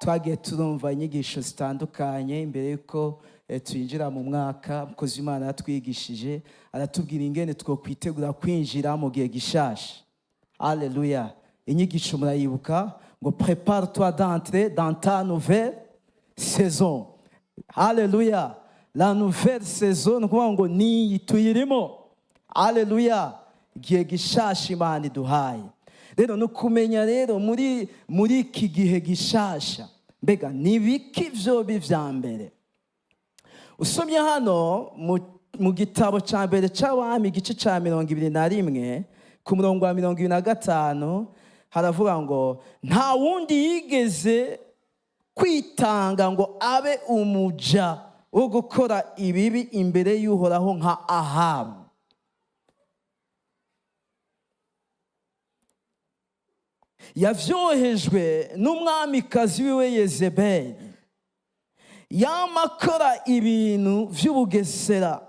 Twagiye turumva inyigisho zitandukanye imbere yuko twinjira mu mwaka. Umukozi w'Imana yatwigishije, aratubwira ingene twokwitegura kwinjira mu gihe gishasha. Aleluya! Inyigisho murayibuka, ngo "Prépare toi d'entrer dans ta nouvelle saison". Aleluya! La nouvelle saison, ni ukuvuga ngo niyi tuyirimo. Aleluya! Igihe gishasha Imana iduhaye rero ni ukumenya rero muri iki gihe gishasha, mbega ni biki vyoba ivya mbere? Usomye hano mu gitabo cya mbere c'Abami, igice cya 21, ku murongo wa 25, haravuga ngo nta wundi yigeze kwitanga ngo abe umuja wo gukora ibibi imbere y'Uhoraho nka Ahabu. Yavyohejwe n'umwamikazi wiwe Yezebeli, yama akora ibintu vy'ubugesera,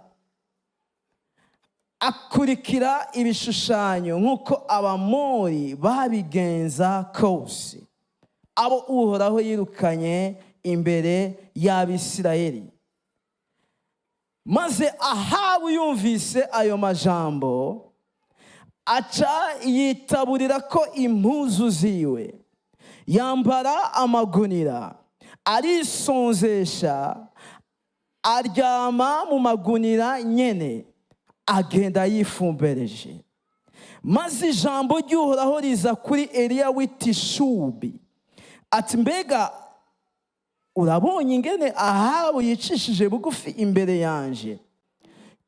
akurikira ibishushanyo nk'uko Abamori babigenza kose, abo Uhoraho yirukanye imbere y'Abisirayeli. Maze Ahabu yumvise ayo majambo, aca yitaburira ko impuzu ziwe, yambara amagunira, arisonzesha, aryama mu magunira nyene, agenda yifumbereje. Maze ijambo ry'Uhoraho riza kuri Eliya w'i Tishubi, ati: "Mbega urabonye ingene Ahabu yicishije bugufi imbere yanje?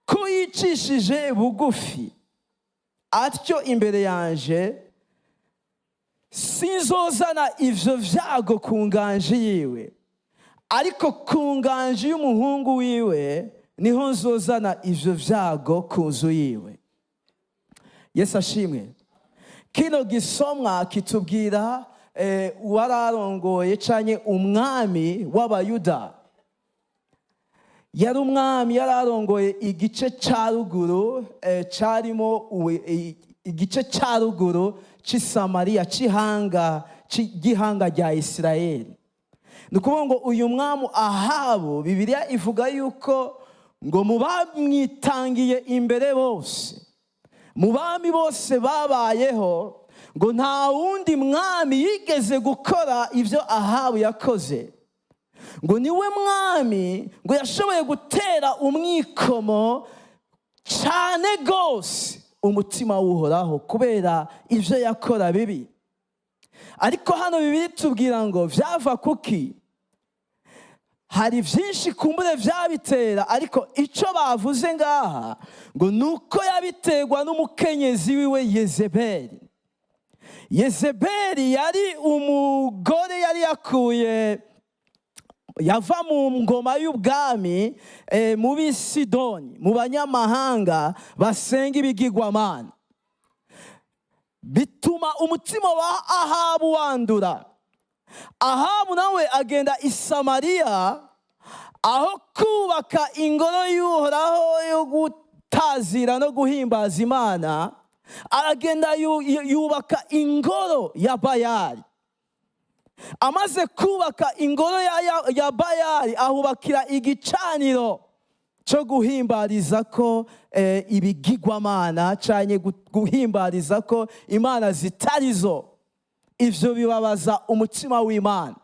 Ko yicishije bugufi atyo imbere yanje, sinzozana ivyo vyago ku nganji yiwe, ariko ku nganji y'umuhungu wiwe niho nzozana ivyo vyago ku nzu yiwe." Yesu ashimwe! Kino gisomwa kitubwira uwararongoye canke umwami w'Abayuda. Yari umwami yararongoye igice ca ruguru, carimo igice ca ruguru c'i Samariya, c'ihanga ry'ihanga rya Isirayeli. Ni ukuvuga ngo uyu mwami Ahabu, Bibiliya ivuga yuko ngo mu bamwitangiye imbere bose, mu bami bose babayeho, ngo nta wundi mwami yigeze gukora ibyo Ahabu yakoze. Ngo niwe mwami ngo yashoboye gutera umwikomo cyane rwose umutima w'Uhoraho kubera ibyo yakora bibi. Ariko hano Bibiliya itubwira ngo vyava kuki? Hari byinshi kumbure vyabitera, ariko icyo bavuze ngaha ngo ni uko yabiterwa n'umukenyezi wiwe Yezebeli. Yezebeli yari umugore yari yakuye, yava mu ngoma y'ubwami mu b'Isidoni, mu banyamahanga basenga ibigirwamana. Bituma umutima wa Ahabu wandura. Ahabu nawe agenda i Samariya, aho kubaka ingoro y'Uhoraho yo gutazira no guhimbaza Imana, aragenda yubaka ingoro ya Bayali. Amaze kubaka ingoro ya Bayali, ahubakira igicaniro cyo guhimbariza ko ibigirwamana canke guhimbariza ko imana zitarizo. Ivyo bibabaza umutima w'Imana.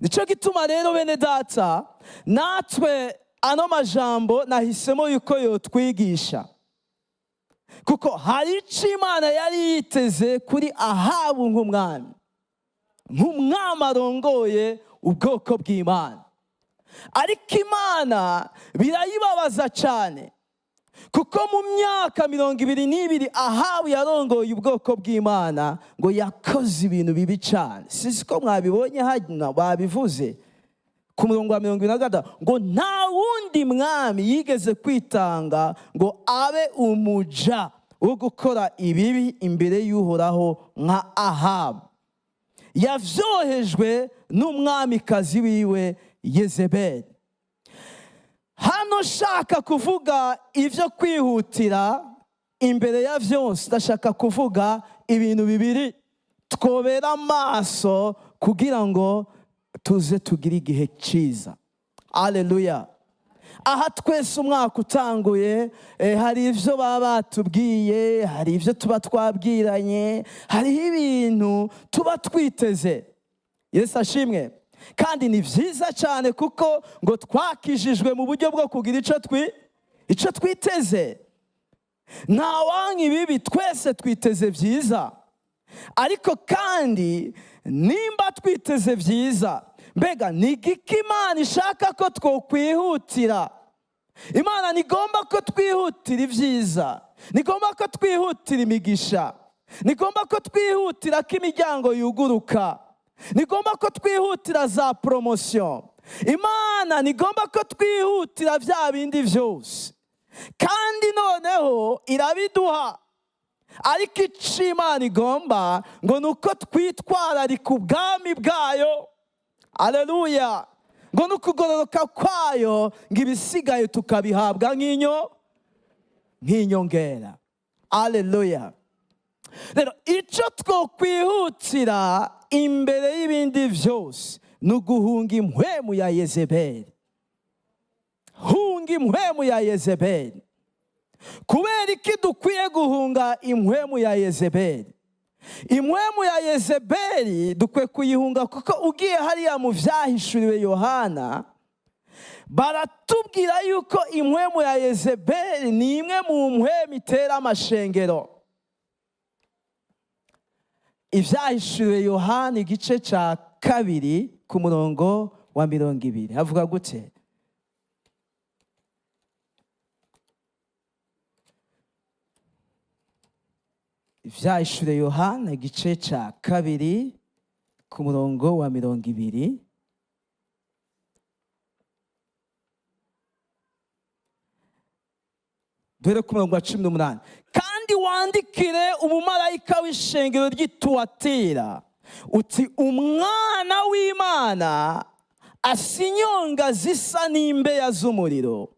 Nico gituma rero, bene data, natwe ano majambo nahisemo yuko yotwigisha, kuko hari ico Imana yari yiteze kuri Ahabu nk'umwami arongoye ubwoko bw'Imana. Ariko Imana birayibabaza cyane, kuko mu myaka 22 Ahabu yarongoye ubwoko bw'Imana, ngo yakoze ibintu bibi cyane. Sinzi ko mwabibonye, hano babivuze ku murongo wa 73 ngo nta wundi mwami yigeze kwitanga ngo abe umuja wo gukora ibibi imbere y'Uhoraho nka Ahabu. Yavyohejwe n'umwamikazi wiwe Yezebeli. Hano nshaka kuvuga ibyo kwihutira. Imbere ya byose, ndashaka kuvuga ibintu bibiri twobera amaso kuri Ahabu. Kugira ngo tuze tugire igihe cyiza. Aleluya! Aha twese umwaka utanguye, hari ibyo baba batubwiye, hari ibyo tuba twabwiranye, hariho ibintu tuba twiteze. Yesu ashimwe! Kandi ni byiza cyane, kuko ngo twakijijwe mu buryo bwo kugira icyo twiteze. Nta ibibi, twese twiteze byiza. Ariko kandi nimba twiteze byiza, mbega ni igiki Imana ishaka ko twokwihutira? Imana ntigomba ko twihutira ibyiza, ntigomba ko twihutira imigisha, ntigomba ko twihutira ko imiryango yuguruka, ntigomba ko twihutira za promotion. Imana ntigomba ko twihutira bya bindi byose, kandi noneho irabiduha. Ariko icyo Imana igomba ngo ni uko twitwararika ubwami bwayo, aleluya, ngo ni ukugororoka kwayo, ngo ibisigaye tukabihabwa nk'inyongera. Aleluya! Rero icyo twokwihutira imbere y'ibindi byose ni uguhunga impwemu ya Yezebeli. Hunga impwemu ya Yezebeli. Kubera iki dukwiye guhunga impwemu ya Yezebeli? Impwemu ya Yezebeli dukwiye kuyihunga kuko ugiye hariya mu Byahishuriwe Yohana, baratubwira yuko impwemu ya Yezebeli ni imwe mu mpwemu itera amashengero. Ibyahishuriwe Yohana, igice cya 2, ku murongo wa 20, havuga gute? Ibyahishuriwe Yohana, igice cya 2, ku murongo wa 20. Duhere ku murongo wa 18. Kandi wandikire umumarayika w'ishengero ry'Ituwatira uti: "Umwana w'Imana asa inyonga zisa n'imbeya z'umuriro,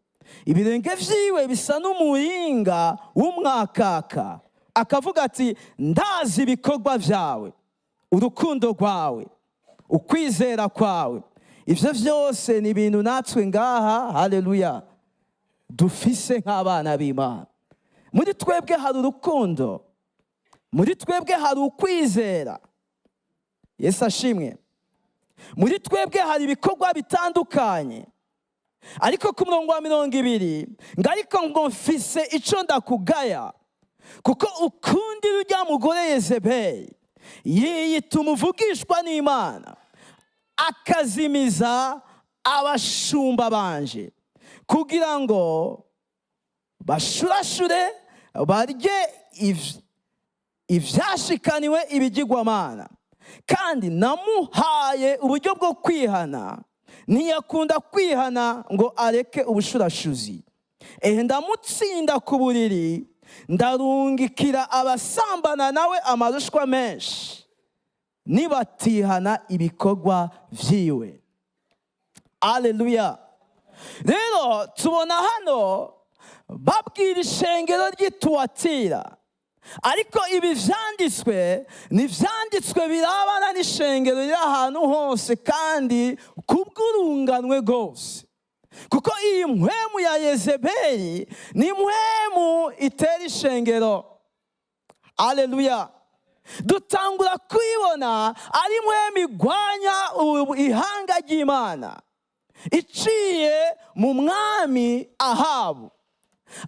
ibirenge vyiwe bisa n'umuringa w'umwakaka, akavuga ati: ndazi ibikorwa vyawe, urukundo rwawe, ukwizera kwawe." Ivyo vyose ni ibintu natwe ngaha, haleluya, dufise nk'abana b'Imana. Muri twebwe hari urukundo, muri twebwe hari ukwizera. Yesu ashimwe! Muri twebwe hari ibikorwa bitandukanye. Ariko ku murongo wa 20 ngo: "Ariko ngo mfise ico ndakugaya, kuko ukundira urya mugore Yezebeli, yiyita umuvugishwa n'Imana, akazimiza abashumba banje kugira ngo bashurashure barye ivyashikaniwe ibigirwamana. Kandi namuhaye uburyo bwo kwihana, ntiyakunda kwihana ngo areke ubushurashuzi. Ehe, ndamutsinda ku buriri, ndarungikira abasambana nawe amarushwa menshi, nibatihana ibikorwa vyiwe." Aleluya! Rero tubona hano babwira ishengero ry'Ituwatira, ariko ibi vyanditswe ni vyanditswe birabana n'ishengero riri ahantu hose kandi kubw'urunganwe rwose, kuko iyi mpwemu ya Yezebeli ni impwemu itera ishengero. Aleluya! Dutangura kuyibona ari impwemu igwanya ihanga ry'Imana iciye mu mwami Ahabu.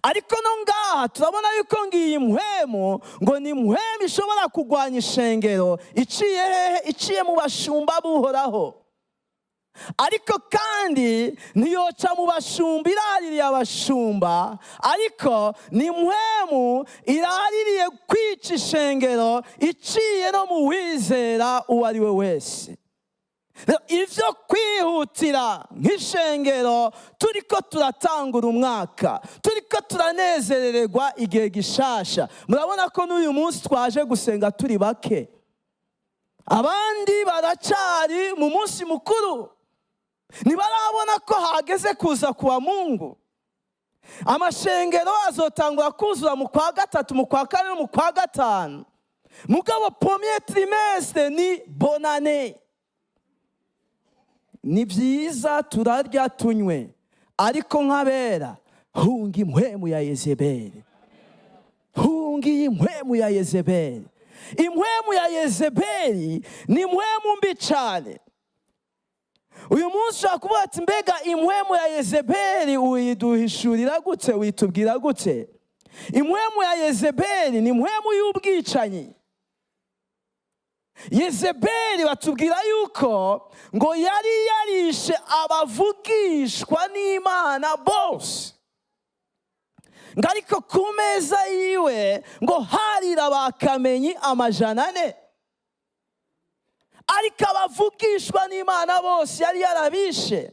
Ariko no ngaha turabona yuko ngiyi mpwemu ngo ni mpwemu ishobora kurwanya ishengero iciye hehe? Iciye mu bashumba buhoraho. Ariko kandi ntiyoca mu bashumba iraririye abashumba, ariko ni mpwemu iraririye kwica ishengero iciye no mu wizera uwo ari we wese. Ivyo kwihutira nk'ishengero turiko turatangura umwaka, turiko turanezerererwa igihe gishasha, murabona ko n'uyu munsi twaje gusenga turi bake, abandi baracari mu munsi mukuru, ntibarabona ko hageze kuza kuwa Mungu. Amashengero azotangura kuzura mu kwa gatatu, mu kwa kane no mu kwa gatanu, mugabo premier trimestre ni bonane. Ni byiza turarya tunywe, ariko nk'abera, hunga impwemu ya Yezebeli. Hunga iyi mpwemu ya Yezebeli. Impwemu ya Yezebeli ni impwemu mbi cyane. Uyu munsi ushobora kuvuga ati: "Mbega impwemu ya Yezebeli uyiduhishurira gute? Witubwira gute?" Impwemu ya Yezebeli ni impwemu y'ubwicanyi. Yezebeli batubwira yuko ngo yari yarishe abavugishwa n'Imana bose, ngo ariko ku meza yiwe ngo harira bakamenyi 400, ariko abavugishwa n'Imana bose yari yarabishe.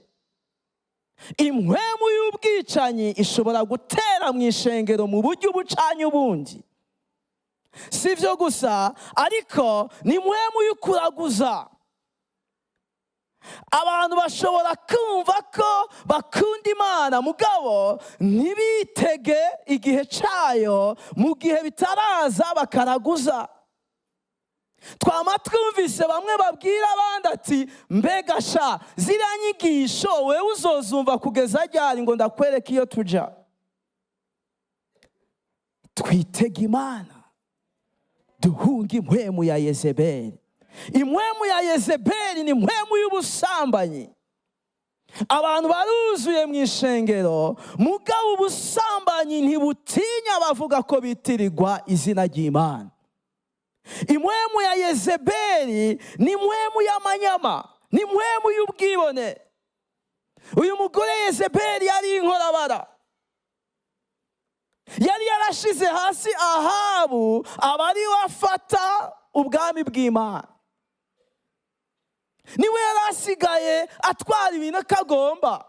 Impwemu y'ubwicanyi ishobora gutera mu ishengero mu buryo ubucanye ubundi. Si ibyo gusa, ariko ni impwemu y'ukuraguza. Abantu bashobora kumva ko bakunda Imana, mugabo ntibitege igihe cyayo. Mu gihe bitaraza bakaraguza. Twama twumvise bamwe babwira abandi ati: "Mbega sha, ziriya nyigisho wewe uzozumva kugeza ryari ngo ndakwereke iyo tuja?" Twitege Imana, duhunge impwemu ya Yezebeli. Impwemu ya Yezebeli ni impwemu y'ubusambanyi. Abantu baruzuye mu ishengero, mugabo ubusambanyi ntibutinya bavuga ko bitirirwa izina ry'Imana. Impwemu ya Yezebeli ni impwemu y'amanyama, ni impwemu y'ubwibone. Uyu mugore Yezebeli yari inkorabara, yari yarashize hasi Ahabu aba ari we afata ubwami bw'Imana. Niwe yari asigaye atwara ibintu akagomba.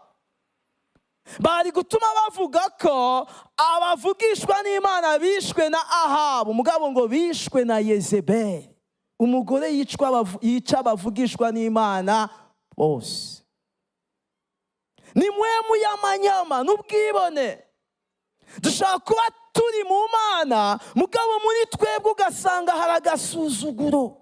Bari gutuma bavuga ko abavugishwa n'Imana bishwe na Ahabu, mugabo ngo bishwe na Yezebeli, umugore yica abavugishwa n'Imana bose. Ni mpwemu y'amanyama n'ubwibone. Dushobora kuba turi mu Mana, mugabo muri twebwe ugasanga hari agasuzuguro,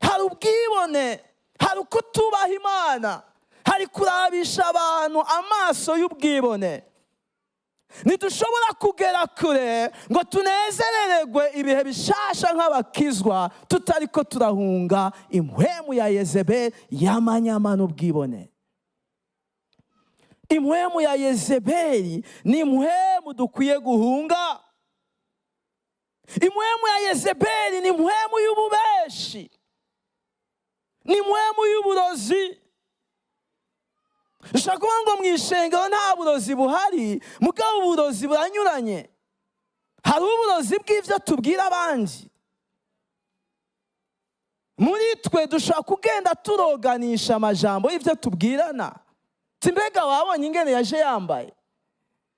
hari ubwibone, hari ukutubaha Imana, hari kurabisha abantu amaso y'ubwibone. Ntidushobora kugera kure ngo tunezerererwe ibihe bishasha nk'abakizwa tutari ko turahunga impwemu ya Yezebeli y'amanyama n'ubwibone. Impwemu ya Yezebeli ni impwemu dukwiye guhunga. Impwemu ya Yezebeli ni impwemu y'ububeshi, ni impwemu y'uburozi. Ushobora kuvuga ngo mu ishengero nta burozi buhari, mugabo uburozi buranyuranye. Hari uburozi bw'ibyo tubwira abandi. Muri twe dushobora kugenda turoganisha amajambo y'ibyo tubwirana. Mbega wabonye ingene yaje yambaye?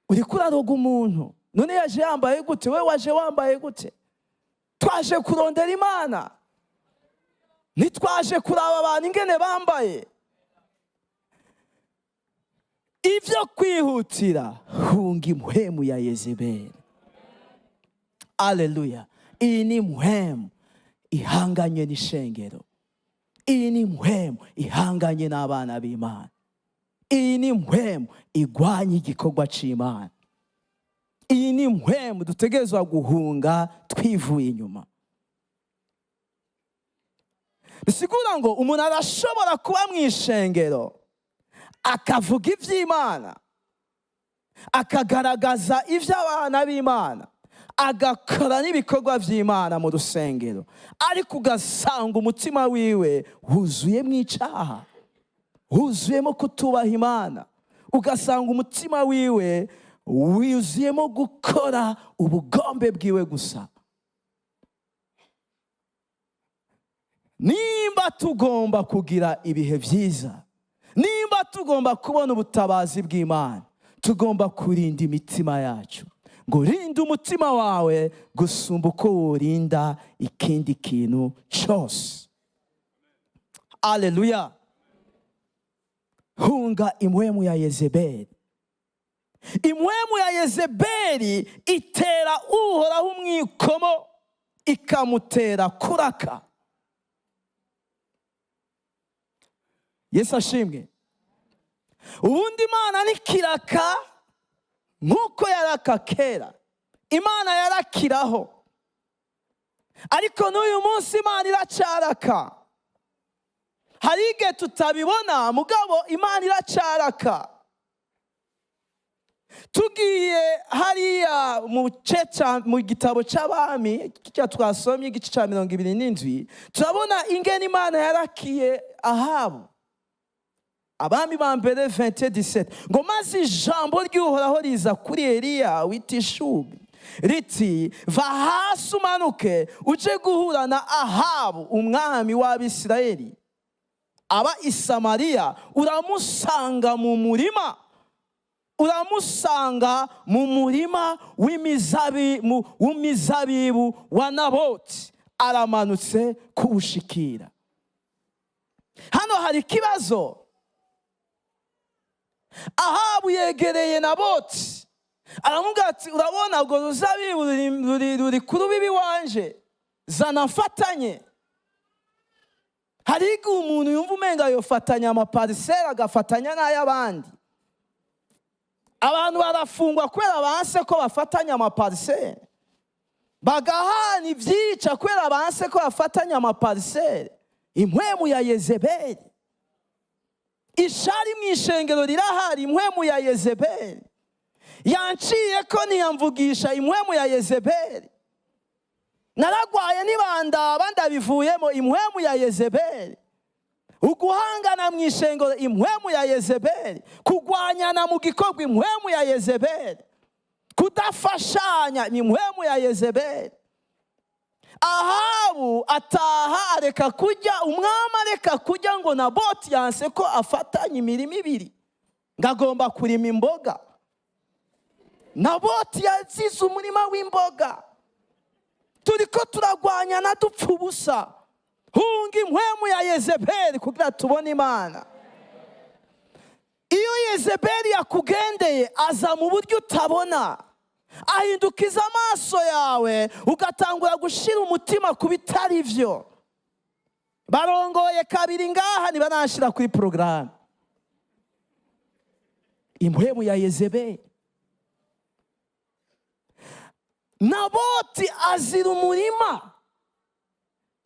Uri kuraroga umuntu. None yaje yambaye gute? We waje wambaye gute? Twaje kurondera Imana, ntitwaje kuraba abantu ingene bambaye. Ibyo kwihutira, hunga impwemu ya Yezebeli. Aleluya! Iyi ni impwemu ihanganye n'ishengero, iyi ni impwemu ihanganye n'abana b'Imana, iyi ni impwemu igwanya igikorwa cy'Imana, iyi ni impwemu dutegerezwa guhunga twivuye inyuma. Bisigura ngo umuntu arashobora kuba mu ishengero, akavuga iby'Imana, akagaragaza iby'abana b'Imana, agakora n'ibikorwa by'Imana mu rusengero, ariko ugasanga umutima wiwe wuzuyemo icyaha, wuzuyemo kutubaha Imana, ugasanga umutima wiwe wuzuyemo gukora ubugombe bwiwe gusa. Nimba tugomba kugira ibihe byiza, nimba tugomba kubona ubutabazi bw'Imana, tugomba kurinda imitima yacu. Ngo rinda umutima wawe gusumba uko worinda ikindi kintu cyose. Aleluya! Hunga impwemu ya Yezebeli. Impwemu ya Yezebeli itera Uhoraho umwikomo, ikamutera kuraka. Yesu ashimwe. Ubundi Imana ni kiraka nk'uko yaraka kera. Imana yarakiraho, ariko n'uyu munsi Imana iracaraka. Hari igihe tutabibona, mugabo Imana iracaraka. Tugiye hariya mu gitabo c'Abami kijya twasomye, igice cya 27, turabona ingene Imana yarakiye Ahabu. Abami ba Mbere 27 ngo: "Maze ijambo ry'Uhoraho riza kuri Eliya w'Itishubi riti: Va hasi umanuke uje guhura na Ahabu, umwami w'Abisirayeli, aba i Samariya. Uramusanga mu murima w'imizabibu wa Naboti, aramanutse kuwushikira." Hano hari ikibazo. Ahabu yegereye Naboti, aramubwira ati: "Urabona urwo ruzabibu ruri ku rubibi wanje, zana mfatanye." Hari igihe umuntu yumva umenga yofatanya amaparcelles, agafatanya n'ay'abandi. Abantu barafungwa kubera banse ko bafatanya amaparcelles, bagahana ibyica kubera banse ko bafatanya amaparcelles. Impwemu ya Yezebeli. Ishari mu ishengero rirahari, impwemu ya Yezebeli. Yanciye ko ntiyamvugisha, impwemu ya Yezebeli. Naragwaye nibandaba, ndabivuyemo, impwemu ya Yezebeli. Uguhangana mu ishengero, impwemu ya Yezebeli. Kugwanyana mu gikorwa, impwemu ya Yezebeli. Kudafashanya ni impwemu ya Yezebeli. Ahabu ataha areka kurya, umwami areka kurya ngo Naboti yanse ko afatanya imirimo ibiri, ngo agomba kurima imboga. Naboti yazize umurima w'imboga. Turiko turagwanyana dupfa ubusa. Hunga impwemu ya Yezebeli kugira tubone Imana. Iyo Yezebeli yakugendeye, aza mu buryo utabona, ahindukiza amaso yawe, ugatangura gushyira umutima ku bitari byo. Barongoye kabiri ngaha, ntibarashyira kuri porogaramu. Impwemu ya Yezebeli. Naboti azira umurima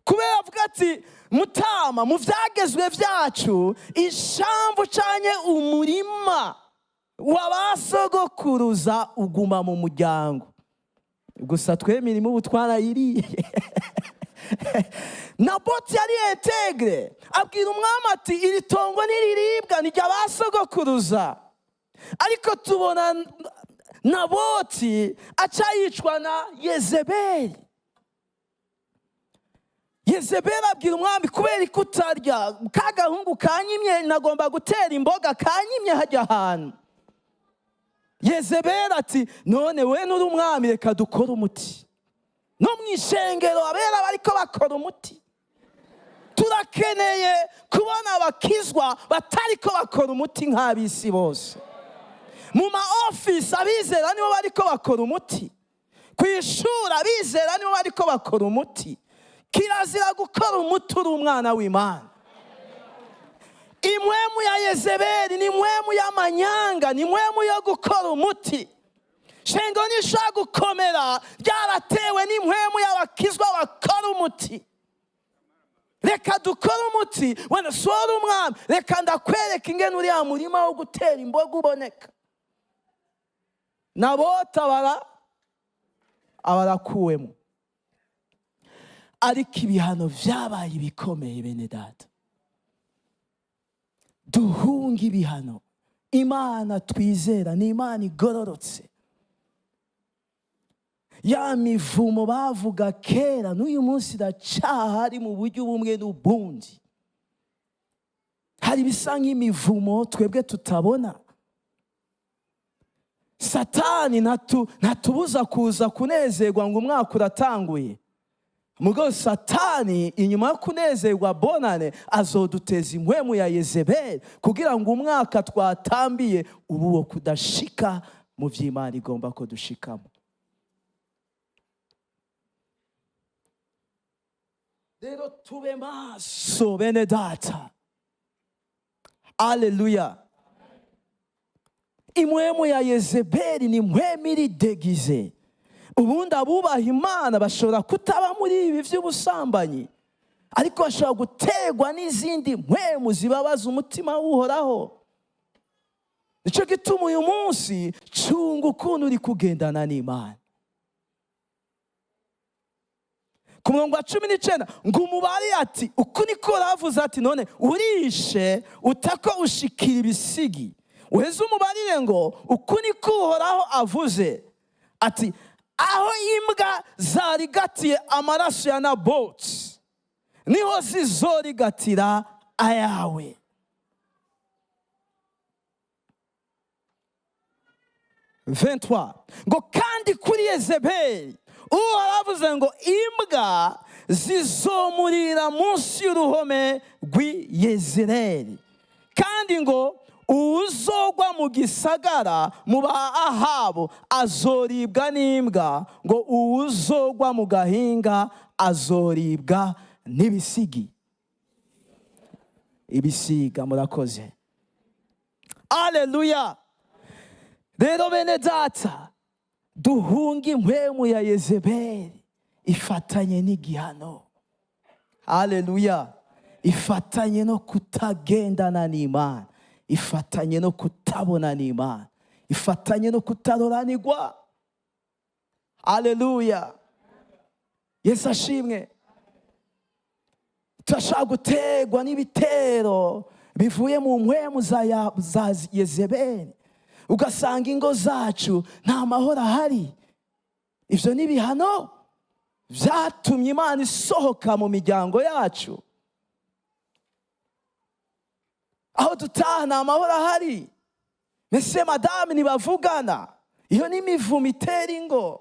kubera avuga ati: "Mutama, mu byagezwe byacu, ishamvu canye umurima wabasogokuruza uguma mu muryango." Gusa twe imirimo ubu twarayiriye. Naboti yari intègre, abwira umwami ati: "Iri tongo ntiriribwa, ni rya ariko tubona Naboti aca yicwa na Yezebeli. Yezebeli abwira umwami: "Kubera ko utarya, ka gahungu kanyimye, nagomba gutera imboga, kanyimye hajya ahantu." Yezebeli ati: "None we nuri umwami, reka dukore umuti." No mu ishengero abera bariko bakora umuti. Turakeneye kubona abakizwa batariko bakora umuti nk'ab'isi bose. Mu ma office abizera nibo bariko bakora umuti, ku ishuri abizera nibo bariko bakora umuti. Kirazira gukora umuti uri umwana w'Imana. Impwemu ya Yezebeli ni impwemu y'amanyanga, ni impwemu yo gukora umuti. Shengo ntishobora gukomera ryaratewe n'impwemu y'abakizwa bakora umuti. Reka dukore umuti, wenda sora umwami, reka ndakwereka ingene uriya murima wo gutera imboga uboneka. Nabota bara abarakuwemo, ariko ibihano vyabaye ibikomeye. Bene data, duhunge ibihano. Imana twizera ni Imana igororotse. Ya mivumo bavuga kera, n'uyu munsi iracahari mu buryo bumwe n'ubundi. Hari ibisa nk'imivumo twebwe tutabona. Satani ntatubuza kuza kunezerwa ngo umwaka uratanguye. Mugabo Satani inyuma yo kunezerwa bonane azoduteza impwemu ya Yezebeli kugira ngo umwaka twatambiye ubu wo kudashika mu vy'Imana igomba ko dushikamo. Rero tube maso, bene data. Aleluya. Impwemu ya Yezebeli ni impwemu iri déguisée. Ubundi abubaha Imana bashobora kutaba muri ibi by'ubusambanyi, ariko bashobora guterwa n'izindi mpwemu zibabaza umutima w'Uhoraho. Nicyo gituma uyu munsi cunga ukuntu uri kugendana n'Imana. Ku murongo wa 19 ngo umubare ati: "Uku niko ravuze ati: None urishe utako ushikira ibisigi. Uheze umubarire ngo: Uku niko Uhoraho avuze ati: Aho imbwa zarigatiye amaraso ya Naboti, niho zizorigatira ayawe." 23 ngo: "Kandi kuri Yezebeli Uhoraho avuze ngo: Imbwa zizomurira munsi y'uruhome rw'i Yezereli. Kandi ngo: Uwuzogwa mu gisagara mu ba Ahabu azoribwa n'imbwa, ngo uwuzogwa mu gahinga azoribwa n'ibisigi." Ibisiga, murakoze. Aleluya. Rero bene data, duhunge impwemu ya Yezebeli ifatanye n'igihano. Aleluya. Ifatanye no kutagendana n'Imana, ifatanye no kutabona n'Imana, ifatanye no kutaroranirwa. Aleluya. Yesu ashimwe. Turashobora gutegwa n'ibitero bivuye mu mpwemu za Yezebeli, ugasanga ingo zacu nta mahoro ahari. Ibyo ni ibihano byatumye Imana isohoka mu miryango yacu. Aho dutaha nta mahoro ahari, mbese madamu ntibavugana. Iyo ni imivumo itera ingo.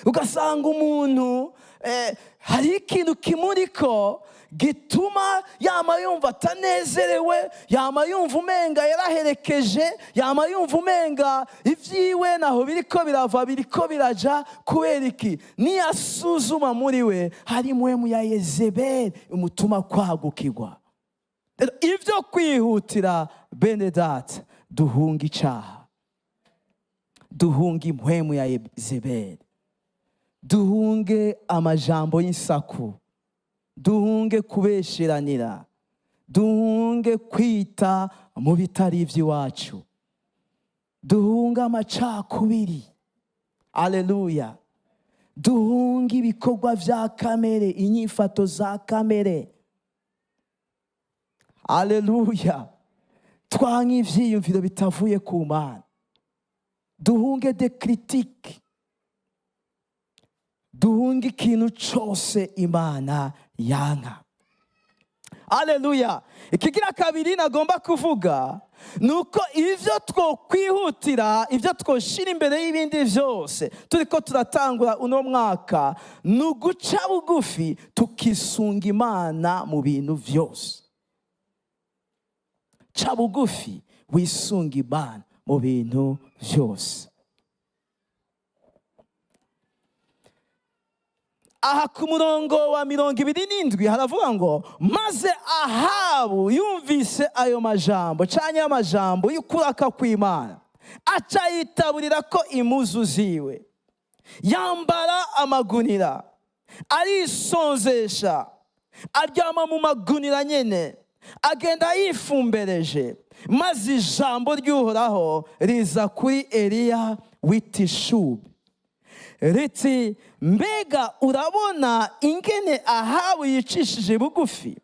Ugasanga umuntu hari ikintu kimuriko gituma yama yumva atanezerewe, yama yumva umenga yaraherekeje, yama yumva umenga ibyiwe naho biriko birava, biriko biraja. Kubera iki? Niyasuzuma muri we hari impwemu ya Yezebeli imutuma kwagukirwa. Rero ibyo kwihutira, bene data, duhunga icaha, duhunge impwemu ya Yezebeli, duhunge amajambo y'insaku, duhunge kubesheranira, duhunge kwita mu bitari iby'iwacu, duhunge amacakubiri. Aleluya. Duhunge ibikorwa bya kamere, inyifato za kamere. Aleluya. Twange ibyiyumviro bitavuye ku Mana, duhunge des critiques, duhunge ikintu cyose Imana yanka. Aleluya. Ikigira kabiri nagomba kuvuga ni uko ibyo twokwihutira, ibyo twoshira imbere y'ibindi byose turi ko turatangura uno mwaka, ni uguca bugufi tukisunga Imana mu bintu byose. Ca bugufi wisunga Imana mu bintu byose. Aha ku murongo wa 27 haravuga ngo: "Maze Ahabu yumvise ayo majambo cyangwa amajambo y'ukuraka kw'Imana, aca yitaburira ko impuzu ziwe, yambara amagunira, arisonzesha, aryama mu magunira nyene, agenda yifumbereje. Maze ijambo ry'Uhoraho riza kuri Eliya w'i Tishubi riti: Mbega urabona ingene Ahabu yicishije bugufi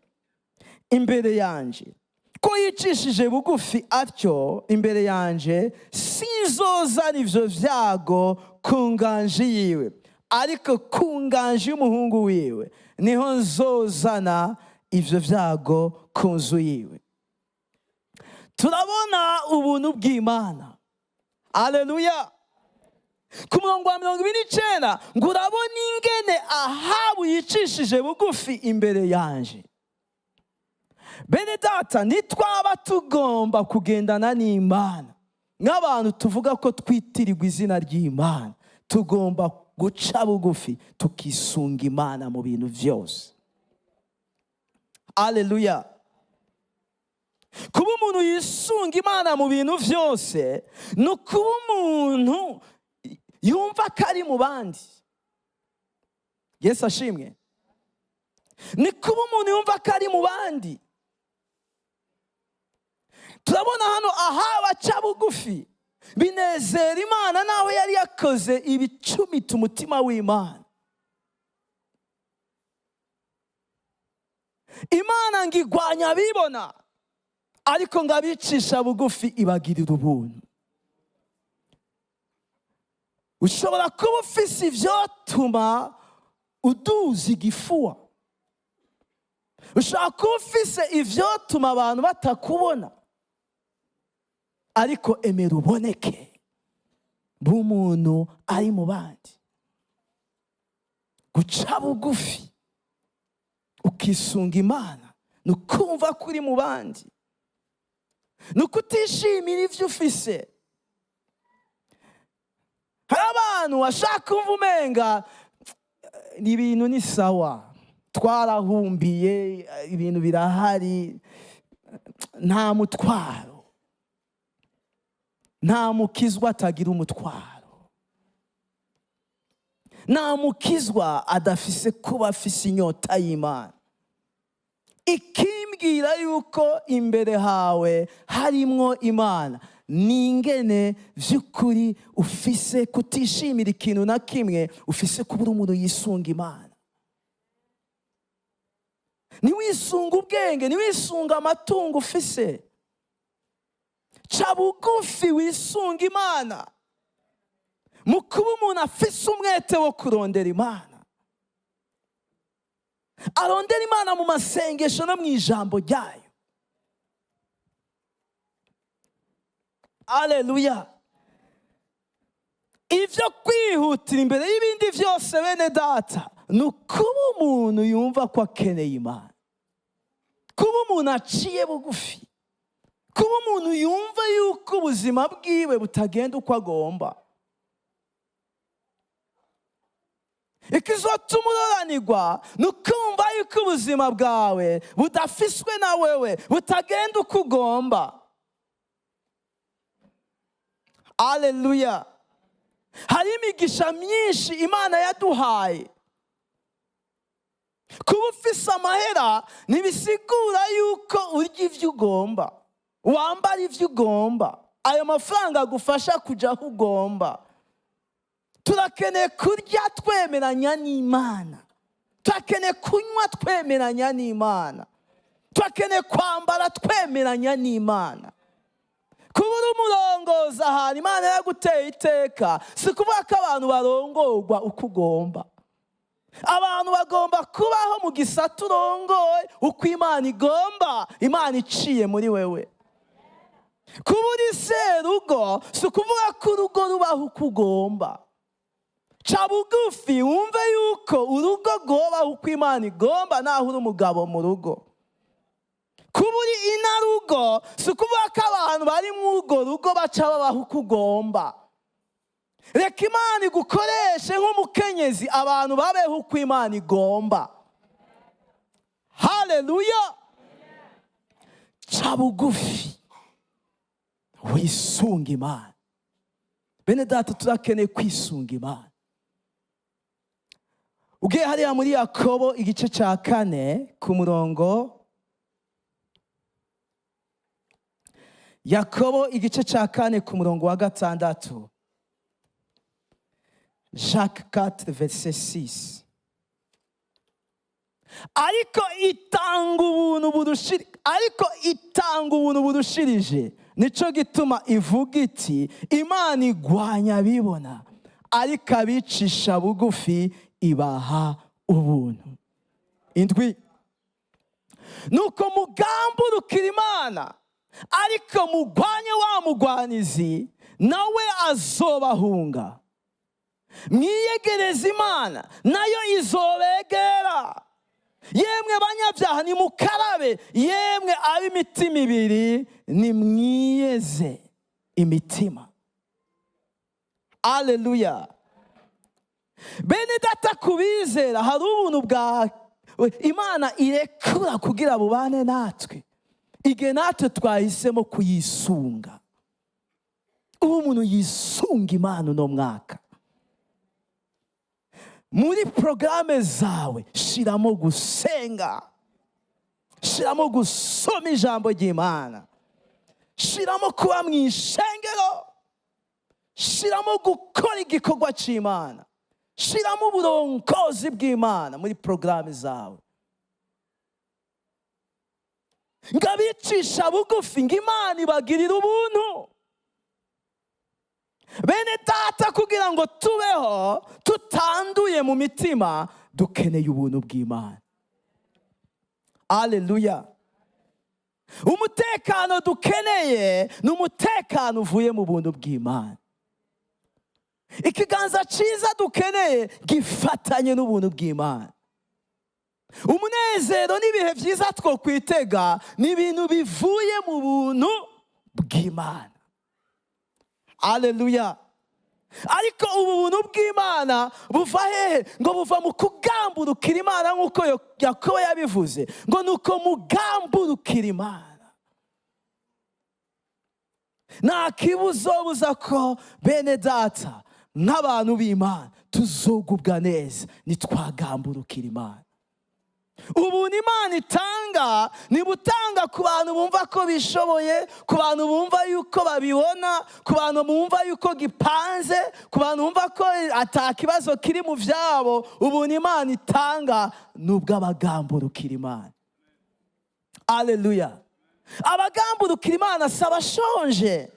imbere yanje? Ko yicishije bugufi atyo imbere yanje, sinzozana ivyo vyago ku nganji yiwe, ariko ku nganji y'umuhungu wiwe niho nzozana ivyo vyago ku nzu yiwe." Turabona ubuntu bw'Imana. Aleluya. Ku murongo wa 29 ngo: "Urabona ingene Ahabu yicishije bugufi imbere yanje." Bene data, nitwaba tugomba kugendana n'Imana nk'abantu tuvuga ko twitirirwa izina ry'Imana, tugomba guca bugufi tukisunga Imana mu bintu byose. Aleluya! Kuba umuntu yisunga Imana mu bintu byose ni ukuba umuntu yumva ko ari mu bandi. Yesu ashimwe. Ni kuba umuntu yumva ko ari mu bandi. Turabona hano aha baca bugufi, binezera Imana, naho yari yakoze ibicumita umutima w'Imana. Imana ngo igwanya abibona, ariko ngo abicisha bugufi ibagirira ubuntu. Ushobora kuba ufise ivyotuma uduza igifuwa, ushobora kuba ufise ivyotuma abantu batakubona, ariko emera uboneke b'umuntu ari mu bandi. Guca bugufi ukisunga Imana ni ukumva ko uri mu bandi, ni ukutishimira ibyo ufise. Hari abantu bashaka kumva umenga ni ibintu ni sawa, twarahumbiye, ibintu birahari, nta mutwaro. Nta mukizwa atagira umutwaro, nta mukizwa adafise kuba afise inyota y'Imana. Ikimbwira yuko imbere hawe harimwo Imana ni ingene vy'ukuri ufise kutishimira ikintu na kimwe, ufise kubura umuntu yisunga Imana. Ntiwisunga ubwenge, ntiwisunga amatungo ufise. Ca bugufi wisunga Imana mu kuba umuntu afise umwete wo kurondera Imana, arondera Imana mu masengesho no mu ijambo ryayo. Aleluya! Ivyo kwihutira imbere y'ibindi vyose, bene data, ni ukuba umuntu yumva ko akeneye Imana, kuba umuntu aciye bugufi, kuba umuntu yumva yuko ubuzima bwiwe butagenda uko agomba. Ikizotuma uroranirwa ni ukumva yuko ubuzima bwawe budafiswe na wewe, butagenda uko ugomba. Aleluya! Hari imigisha myinshi Imana yaduhaye. Kuba ufise amahera ntibisigura yuko urya ivyo ugomba, wambara ivyo ugomba, ayo mafaranga agufasha kuja aho ugomba. Turakeneye kurya twemeranya n'Imana, turakeneye kunywa twemeranya n'Imana, turakeneye kwambara twemeranya n'Imana. Kuba uri umurongozi ahantu Imana yaguteye iteka si kuvuga ko abantu barongorwa uko ugomba. Abantu bagomba kubaho mu gisata urongoye uko Imana igomba, Imana iciye muri wewe. Kuba uri serugo si ukuvuga ko urugo rubaho uko ugomba. Ca bugufi wumve yuko urugo rwobaho uko Imana igomba, naho uri umugabo mu rugo. Kuba uri inarugo si ukuvuga ko abantu bari muri urwo rugo baca babaho uko ugomba. Reka Imana igukoreshe nk'umukenyezi, abantu babeho uko Imana igomba. Haleluya! Ca bugufi wisunga Imana. Bene data, turakeneye kwisunga Imana. Ugiye hariya muri Yakobo igice cya 4 ku murongo, Yakobo igice cya 4 ku murongo wa 6, Jacques 4 verset 6. Ariko itanga ubuntu burushiri, ariko itanga ubuntu burushirije. Nico gituma ivuga iti Imana igwanya abibona, ariko abicisha bugufi ibaha ubuntu. Indwi. Nuko mugamburukira Imana, ariko mugwanye wa mugwanizi, nawe azobahunga. Mwiyegereze Imana, nayo izobegera. Yemwe banyabyaha nimukarabe, yemwe ab'imitima ibiri nimwiyeze imitima. Aleluya! Bene data, kubizera hari ubuntu Imana irekura kugira bubane natwe igihe natwe twahisemo kuyisunga. Ubu umuntu yisunga Imana uno mwaka, muri porogaramu zawe shiramo gusenga, shiramo gusoma ijambo ry'Imana, shiramo kuba mu ishengero, shiramo gukora igikorwa cy'Imana, shiramo uburongozi bw'Imana muri porogaramu zawe. Ngo abicisha bugufi, ngo Imana ibagirire ubuntu. Bene Data, kugira ngo tubeho tutanduye mu mitima, dukeneye ubuntu bw'Imana. Aleluya! Umutekano dukeneye ni umutekano uvuye mu buntu bw'Imana. Ikiganza cyiza dukeneye gifatanye n'ubuntu bw'Imana. Umunezero n'ibihe byiza twokwitega ni ibintu bivuye mu buntu bw'Imana. Aleluya! Ariko ubu buntu bw'Imana buva hehe? Ngo buva mu kugamburukira Imana, nk'uko Yakobo yabivuze ngo ni uko mugamburukira Imana. Nta kibuzobuza ko bene Data, nk'abantu b'Imana, tuzogubwa neza nitwagamburukira Imana. Ubuntu Imana itanga ntibutanga ku bantu bumva ko bishoboye, ku bantu bumva yuko babibona, ku bantu bumva yuko gipanze, ku bantu bumva ko ata kibazo kiri mu byabo. Ubuntu Imana itanga ni ubw'abagamburukira Imana. Aleluya! Abagamburukira Imana si abashonje,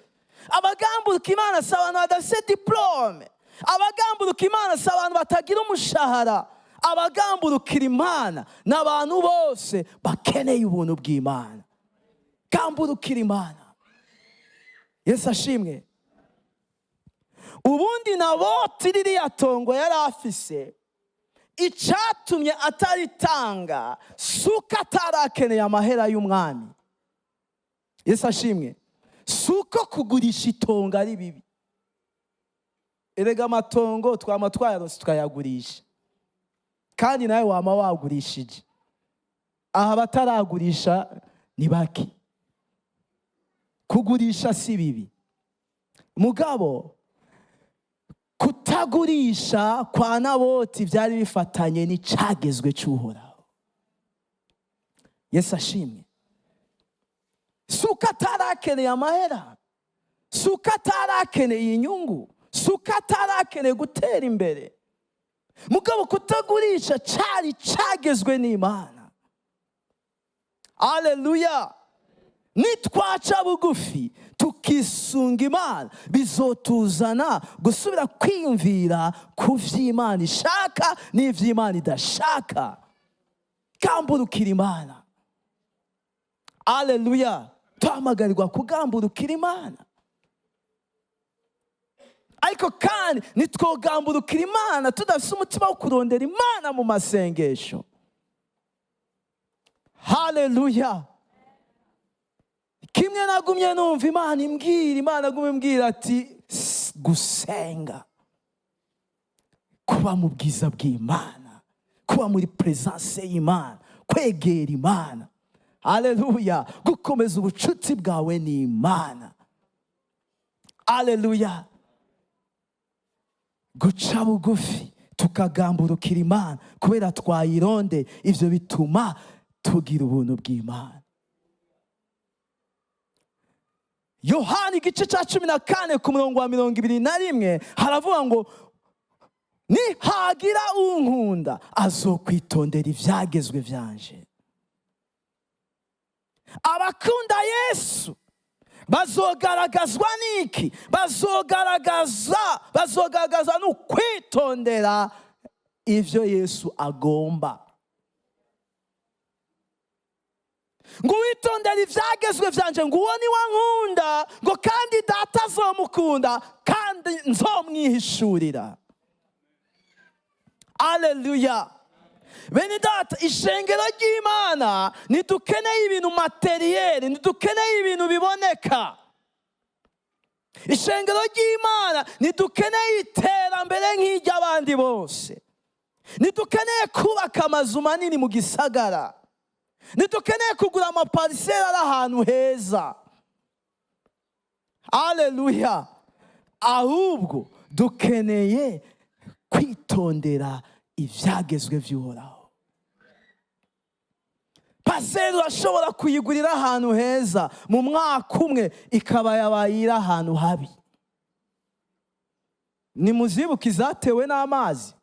abagamburuka Imana si abantu badafite diporome, abagamburuka Imana si abantu batagira umushahara. Abagamburukira Imana ni abantu bose bakeneye ubuntu bw'Imana. Gamburukira Imana. Yesu ashimwe! Ubundi Naboti, ririya tongo yari afise, icyatumye ataritanga si uko atarakeneye amahera y'umwami. Yesu ashimwe! Si uko kugurisha itongo ari bibi. Erega amatongo twama twayarose tukayagurisha, kandi nawe wama wagurishije. Aha bataragurisha ni bake. Kugurisha si bibi, mugabo kutagurisha kwa Naboti byari bifatanye n'icagezwe cy'Uhoraho. Yesu ashimwe! Si uko atarakeneye amahera, si uko atarakeneye inyungu, si uko atarakeneye gutera imbere, mugabo kutagurisha cyari cyagezwe n'Imana. Aleluya! Nitwaca bugufi tukisunga Imana, bizotuzana gusubira kwiyumvira ku vy'Imana ishaka n'ivy'Imana idashaka. Gamburukira Imana. Aleluya! Duhamagarirwa kugamburukira Imana, ariko kandi ntitwogamburukira Imana tudafite umutima wo kurondera Imana mu masengesho. Haleluya! Kimwe nagumye numva Imana imbwira, Imana agumye imbwira ati gusenga, kuba mu bwiza bw'Imana, kuba muri présence y'Imana, kwegera Imana, aleluya, gukomeza ubucuti bwawe n'Imana, aleluya, guca bugufi tukagamburukira Imana kubera twayironde, ivyo bituma tugira ubuntu bw'Imana. Yohani igice cya 14 ku murongo wa 21 haravuga ngo: "Nihagira unkunda azokwitondera ivyagezwe vyanje." Abakunda Yesu bazogaragazwa n'iki? Bazogaragaza n'ukwitondera ivyo Yesu agomba. Ngo witondere ivyagezwe vyanje, ngo uwo ni wankunda, ngo kandi Data azomukunda kandi nzomwihishurira. Aleluya! Bene Data, ishengero ry'Imana, ntidukeneye ibintu matériel, ntidukeneye ibintu biboneka. Ishengero ry'Imana, ntidukeneye iterambere nk'iry'abandi bose. Ntidukeneye kubaka amazu manini mu gisagara. Ntidukeneye kugura ama parcelles ari ahantu heza. Aleluya! Ahubwo dukeneye kwitondera ibyagezwe by'Uhoraho. Parcelle urashobora kuyigurira ahantu heza, mu mwaka umwe ikaba yabaye iri ahantu habi. Nimuzibuke izatewe n'amazi,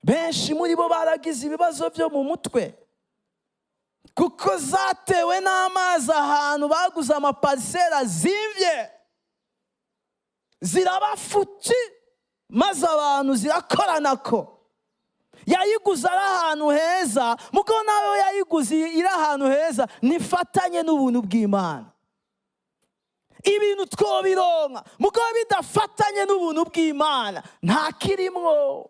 benshi muri bo baragize ibibazo byo mu mutwe kuko zatewe n'amazi. Ahantu baguze ama parcelles azimvye zirabafuki, maze abantu zirakoranako. Yayiguze ari ahantu heza, mugo nawe yayiguze iri ahantu heza, nifatanye n'ubuntu bw'Imana. Ibintu twobironka, mugo bidafatanye n'ubuntu bw'Imana nta kirimwo.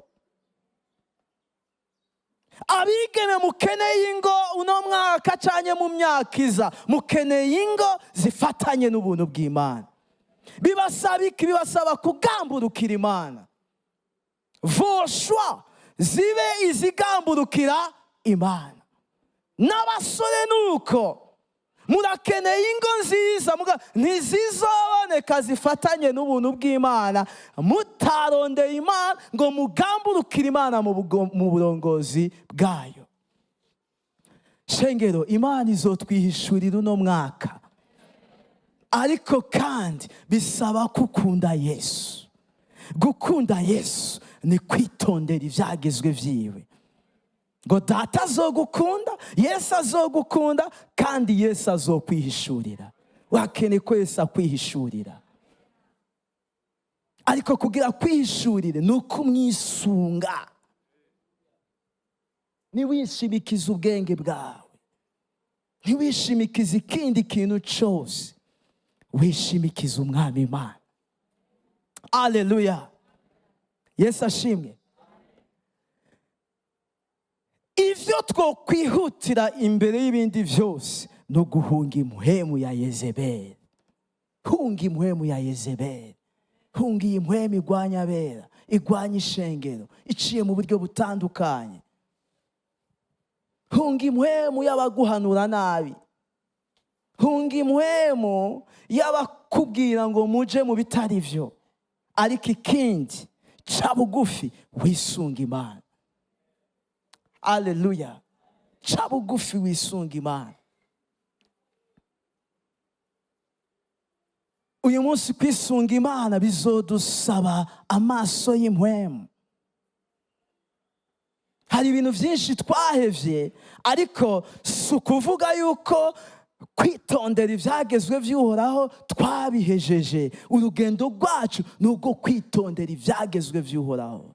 Abigeme, mukeneye ingo uno mwaka canye mu myaka iza, mukeneye ingo zifatanye n'ubuntu bw'Imana. Bibasaba iki? Bibasaba kugamburukira Imana. Voshwa zibe izigamburukira Imana. N'abasore nuko, murakeneye ingo nziza, ntizizoboneka zifatanye n'ubuntu bw'Imana mutarondeye Imana ngo mugamburukire Imana mu burongozi bwayo. Shengero, Imana izotwihishurira uno mwaka, ariko kandi bisaba gukunda Yesu. Gukunda Yesu ni kwitondera ibyagezwe byiwe, ngo Data azogukunda, Yesu azogukunda, kandi Yesu azokwihishurira. Wakeneye ko Yesu akwihishurira, ariko kugira kwihishurire ni uko umwisunga. Ntiwishimikize ubwenge bwawe, ntiwishimikize ikindi kintu cyose, wishimikize Umwami Imana. Aleluya! Yesu ashimwe. Ibyo twokwihutira imbere y'ibindi byose ni uguhunga impwemu ya Yezebeli. Hunga impwemu ya Yezebeli, hunga iyi mpwemu igwanya abera, igwanya ishengero iciye mu buryo butandukanye. Hunga impwemu y'abaguhanura nabi, hunga impwemu y'abakubwira ngo muje mu bitari byo. Ariko ikindi, ca bugufi wisunga Imana. Aleluya! Ca bugufi wisunga Imana. Uyu munsi kwisunga Imana bizodusaba amaso y'impwemu. Hari ibintu byinshi twahevye, ariko si ukuvuga yuko kwitondera ibyagezwe by'Uhoraho twabihejeje. Urugendo rwacu ni urwo kwitondera ibyagezwe by'Uhoraho.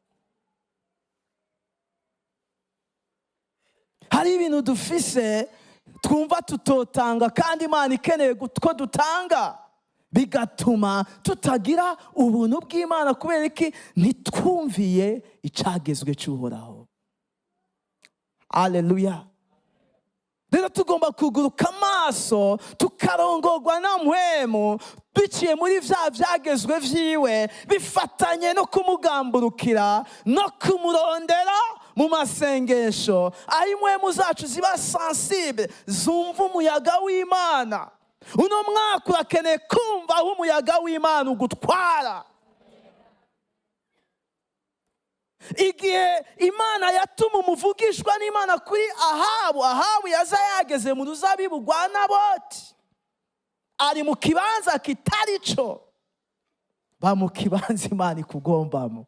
Hari ibintu dufise twumva tutotanga, kandi Imana ikeneye ko dutanga, bigatuma tutagira ubuntu bw'Imana. Kubera iki? Ntitwumviye icagezwe cy'Uhoraho. Aleluya! Rero tugomba kuguruka amaso, tukarongorwa na mpwemu biciye muri bya byagezwe vyiwe, bifatanye no kumugamburukira no kumurondera mu masengesho, aho impwemu zacu ziba sensible, zumva umuyaga w'Imana. Uno mwaka urakeneye kumva aho umuyaga w'Imana ugutwara. Igihe Imana yatuma umuvugishwa n'Imana kuri Ahabu, Ahabu yaza yageze mu ruzabibu rwa Naboti, ari mu kibanza kitari cyo. Ba mu kibanza Imana ikugombamo.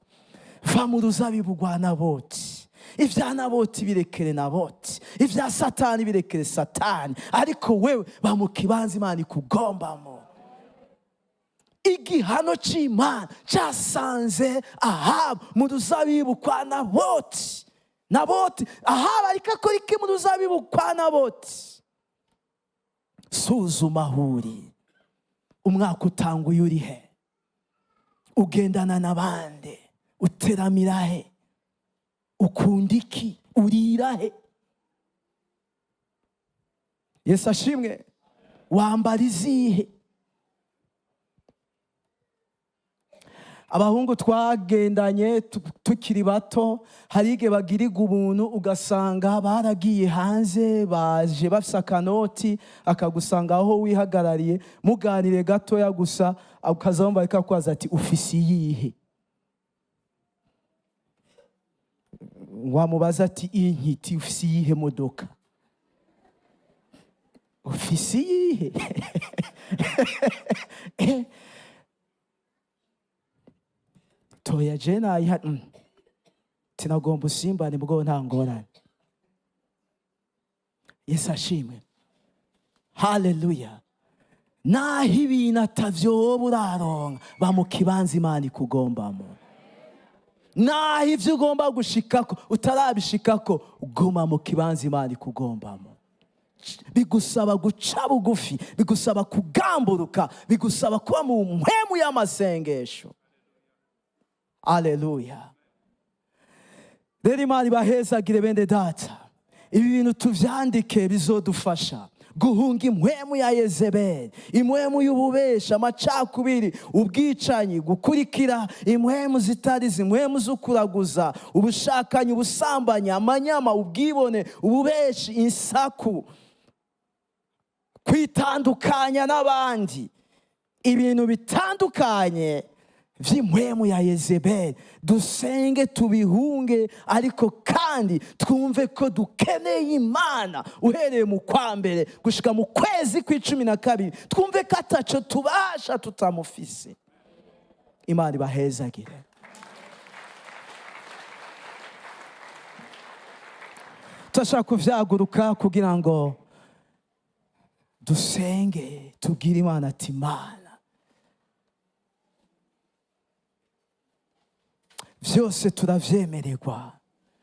Va mu ruzabibu rwa Naboti. Ibya Naboti birekere Naboti, ibya Satani birekere Satani, ariko wewe ba mu kibanza Imana ikugombamo. Igihano cy'Imana cyasanze Ahabu mu ruzabibu kwa Naboti. Naboti, Ahabu ariko akora iki mu ruzabibu kwa Naboti? Suzuma aho uri. Umwaka utanguye uri he? Ugendana n'abandi? Uteramira he? Ukunda iki? Urira he? Yesu ashimwe. Wambara izihe? Abahungu twagendanye tukiri bato, hari igihe bagirirwa ubuntu, ugasanga baragiye hanze, baje bafise akanoti, akagusanga aho wihagarariye, muganire gatoya gusa, ukaza wumva ariko akubaza ati: "Ufise iyihe?" Wamubaza ati: "Inkiti, ufise iyihe modoka? Ufise iyihe?" Toya, je nayiha tinagomba usimbane mugabo nta ngorane. Yesu ashimwe, haleluya. Naho ibintu atavyoba uraronka, ba mu kibanza Imana ikugombamo. Naho ivyo ugomba gushikako utarabishikako, guma mu kibanza Imana ikugombamo. Bigusaba guca bugufi, bigusaba kugamburuka, bigusaba kuba mu mpwemu y'amasengesho. Aleluya. Rero Imana ibahezagire, bene data. Ibi bintu tuvyandike, bizodufasha guhunga impwemu ya Yezebeli, impwemu y'ububesha, amacakubiri, ubwicanyi, gukurikira impwemu zitari impwemu zo kuraguza, ubushakanyi, ubusambanyi, amanyama, ubwibone, ububeshi, insaku, kwitandukanya n'abandi, ibintu bitandukanye vy'impwemu ya Yezebeli. Dusenge tubihunge, ariko kandi twumve ko dukeneye Imana. Uhereye mu kwa mbere gushika mu kwezi kw'12, twumve ko ataco tubasha tutamufise. Imana ibahezagire. Turashaka kuvyaguruka kugira ngo dusenge, tubwire Imana ati: "Imana, vyose turavyemererwa,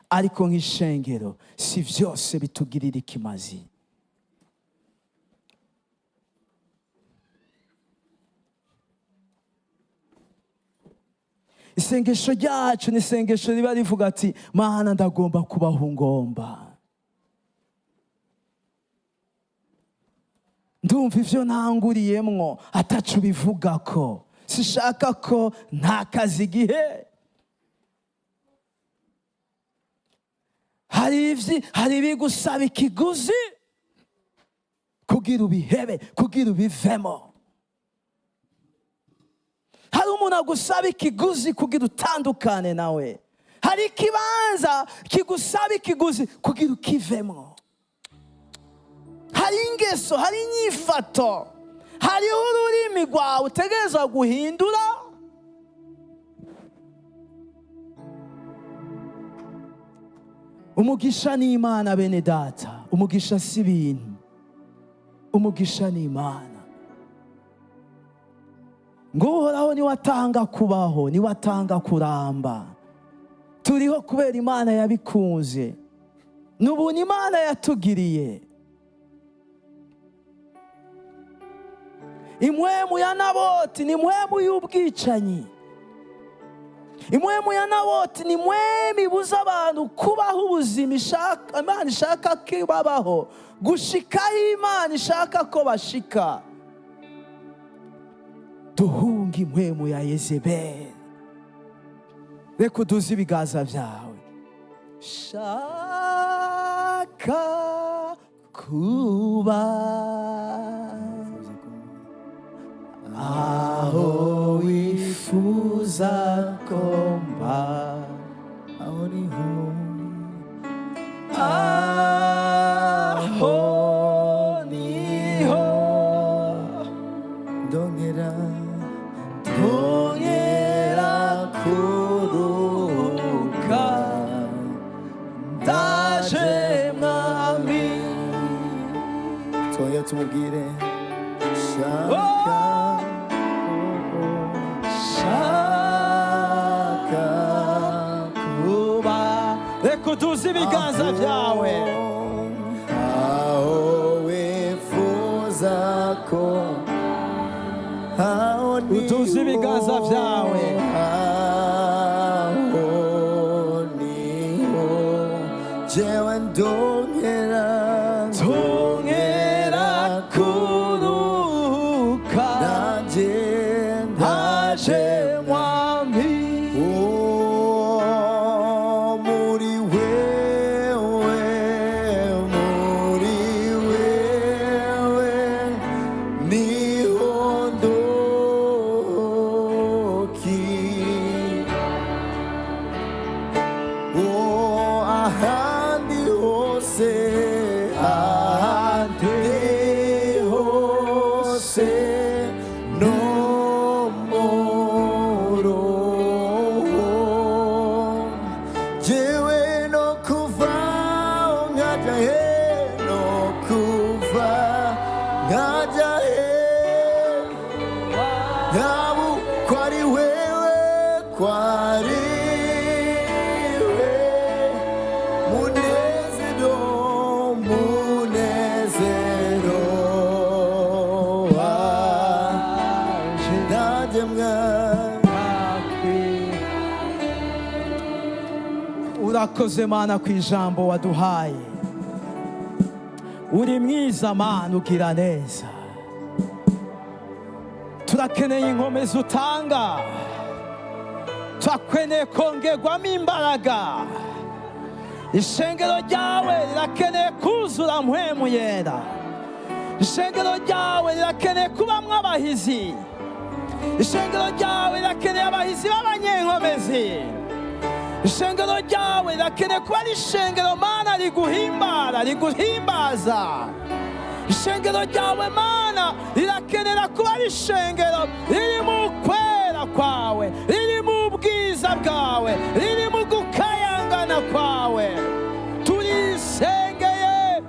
ariko nk'ishengero si vyose bitugirira ikimazi." Isengesho ryacu ni isengesho riba rivuga ati: "Mana, ndagomba kubaho ngomba, ndumva ivyo ntanguriyemwo ataco bivugako, sishaka ko ntakaza igihe." Hari ibigusaba ikiguzi kugira ubihebe, kugira ubivemo. Hari umuntu agusaba ikiguzi kugira utandukane nawe. Hari ikibanza kigusaba ikiguzi kugira ukivemo. Hari ingeso, hari inyifato, hariho ururimi rwawe utegerezwa guhindura. Umugisha ni Imana, bene data. Umugisha si ibintu, umugisha ni Imana. Ngo Uhoraho niwe atanga kubaho, niwe atanga kuramba. Turiho kubera Imana yabikunze, ni ubuntu Imana yatugiriye. Impwemu ya Naboti ni impwemu y'ubwicanyi. Impwemu ya Naboti ni impwemu ibuza abantu kubaho ubuzima Imana ishaka ko babaho, gushikaho Imana ishaka ko bashika. Duhunge impwemu ya Yezebeli. Reka uduze ibiganza byawe. Shaka kuba aho wifuza ko mba, aho niho, aho niho ndongera twongera kuruhuka. Ndaje, Mwami. Twongera tumubwire: shaka, shaka kuba. Reka uduze ibiganza byawe. Aho wifuza ko, aho niho, Uduze ibiganza byawe. Aho niho jewe ndongera tongera kuruhuka. Ndaje, ndaje, Mwami. Yabu kwari wewe, kwari we munezero, munezero wanje, nanjye mwami. Urakoze Mana ku ijambo waduhaye. Uri mwiza Mana, ugira neza. Turakeneye inkomezi utanga, turakeneye kongerwamo imbaraga. Ishengero ryawe rirakeneye kuzura Mpwemu Yera. Ishengero ryawe rirakeneye kubamwo abahizi. Ishengero ryawe rirakeneye abahizi b'abanyenkomezi. Ishengero ryawe rirakeneye kuba ari ishengero, Mana, riguhimbara, riguhimbaza. Ishengero ryawe, Mana, rirakenera kuba ari ishengero riri mu kwera kwawe, riri mu bwiza bwawe, riri mu gukayangana kwawe. Turisengeye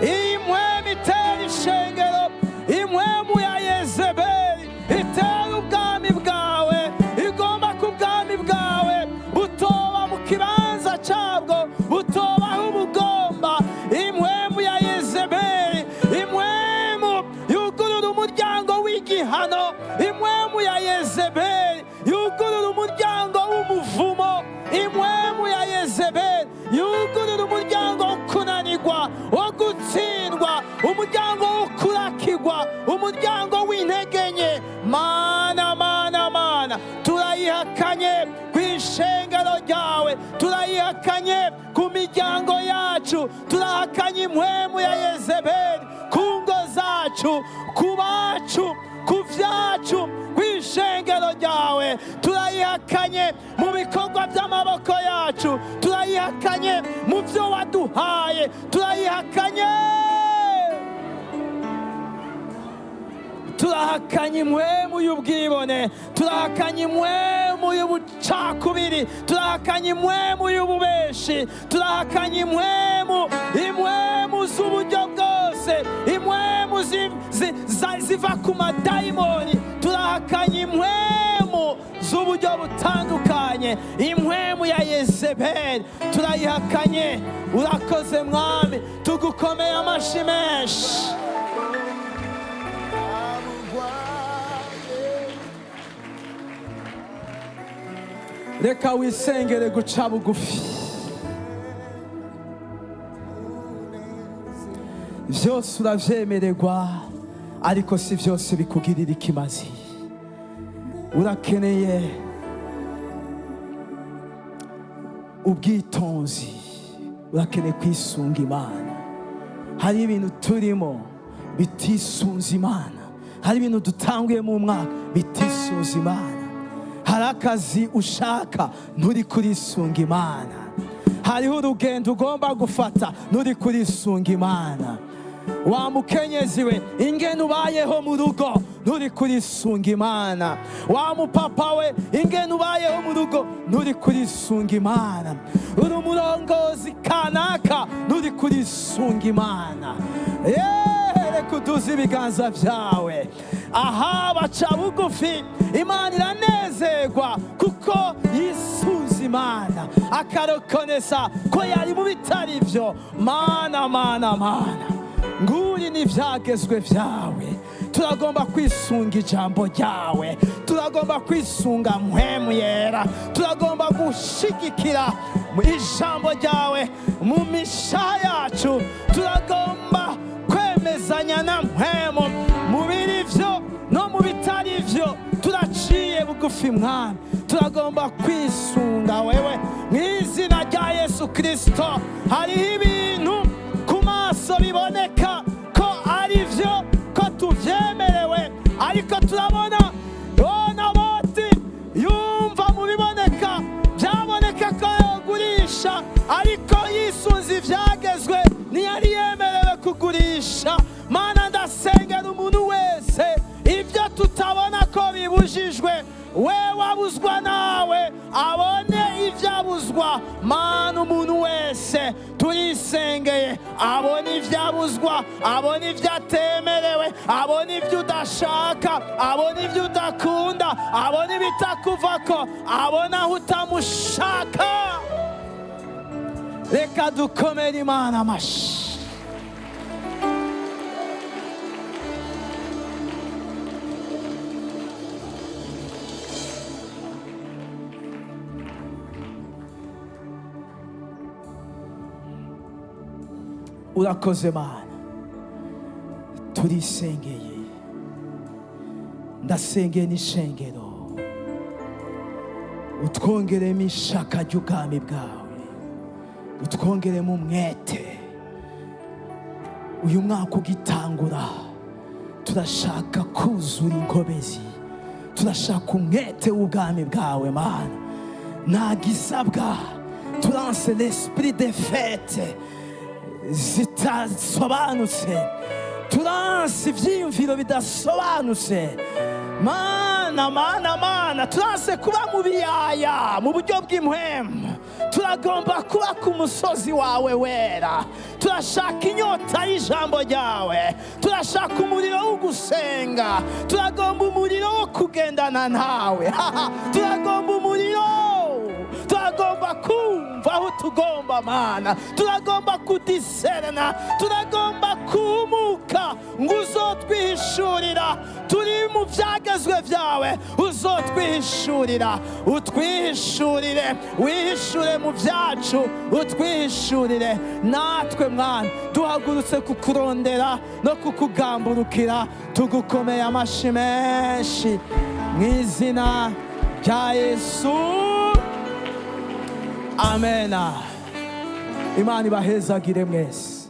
iyi mpwemu itera ishengero, impwemu ya Yezebeli itera ubwami bwawe, igomba ku bwami bwawe butoba mu kibanza cyabwo, butobaho ubugomba. Impwemu ya Yezebeli, impwemu yugurura umuryango w'igihano, impwemu ya Yezebeli yugurura umuryango w'umuvumo, impwemu ya Yezebeli yugurura umuryango wo kunanirwa, wo gutsindwa, umuryango wo kurakigwa, umuryango w'intege nke. Mana, Mana, Mana, turayihakanye ku ishengero ryawe, turayihakanye ku miryango yacu, turahakanye impwemu ya Yezebeli ku ngo zacu, ku bacu, ku byacu, ku ishengero ryawe. Turayihakanye mu bikorwa by'amaboko yacu, turayihakanye mu byo waduhaye, turayihakanye. Turahakanye impwemu y'ubwibone, turahakanye impwemu y'ubucakubiri, turahakanye impwemu y'ububeshi, turahakanye impwemu z'uburyo bwose, impwemu ziva ku madayimoni. Turahakanye impwemu z'uburyo butandukanye. Impwemu ya Yezebeli turayihakanye. Urakoze Mwami, tugukomeye amashi menshi. Reka wisengere guca bugufi. Byose urabyemererwa, ariko si byose bikugirira ikimazi. Urakeneye ubwitonzi, urakeneye kwisunga Imana. Hari ibintu turimo bitisunze Imana, hari ibintu dutanguye mu mwaka bitisunze Imana, hari akazi ushaka nturi kurisunga Imana, hariho urugendo ugomba gufata nturi kurisunga Imana. Wa mukenyezi we, ingene ubayeho mu rugo nturi kurisunga Imana. Wa mupapa we, ingene ubayeho mu rugo nturi kurisunga Imana. Uri umurongozi kanaka nturi kurisunga Imana. Reka uduze ibiganza byawe. Aha baca bugufi, Imana iranezerwa kuko yisunze Imana, akarokonesa ko yari mu bitari byo. Mana, Mana, Mana, nguri n'ibyagezwe byawe. Turagomba kwisunga ijambo ryawe, turagomba kwisunga Mpwemu Yera, turagomba gushigikira ijambo ryawe mu mishaha yacu, turagomba kwemezanya na Mpwemu mu biri byo no mu bitari byo. Turaciye bugufi Mwami, turagomba kwisunga wewe mu izina rya Yesu Kirisito. Hariho ibintu ku maso biboneka ko ari byo, ko tubyemerewe, ariko turabona Naboti yumva mu biboneka byaboneka ko yogurisha, ariko yisunze ibyagezwe ntiyari yemerewe kugurisha. Mana, ndasengera umuntu wese ibyo tutabona ko bibujijwe. Ibyabujijwe, we wabuzwa nawe abone ibyabuzwa. Mana, umuntu wese turisengeye abone ibyabuzwa, abone ibyo atemerewe, abone ibyo udashaka, abone ibyo udakunda, abone ibitakuvako, abone aho utamushaka. Reka dukomere Imana amashyi. Urakoze Mana, turisengeye, ndasengeye n'ishengero, utwongeremo ishaka ry'ubwami bwawe, utwongeremo umwete. Uyu mwaka ugitangura, turashaka kuzura inkobezi, turashaka umwete w'ubwami bwawe. Mana, nta gisabwa, turanse l'esprit de fête zitasobanutse, turanse ibyiyumviro bidasobanutse. Mana, Mana, Mana, turanse kuba mu biyaya mu buryo bw'impwemu, turagomba kuba ku musozi wawe wera. Turashaka inyota y'ijambo ryawe, turashaka umuriro wo gusenga, turagomba umuriro wo kugendana nawe, turagomba umuriro, turagomba kumva aho tugomba. Mana, turagomba kudiserana, turagomba kumuka ngo uzotwihishurira. Turi mu byagezwe byawe, uzotwihishurira, utwihishurire, wihishure mu byacu, utwihishurire natwe. Mwana, duhagurutse kukurondera no kukugamburukira, tugukomeye amashi menshi mu izina rya Yesu, amena. Imana ibahezagire mwese.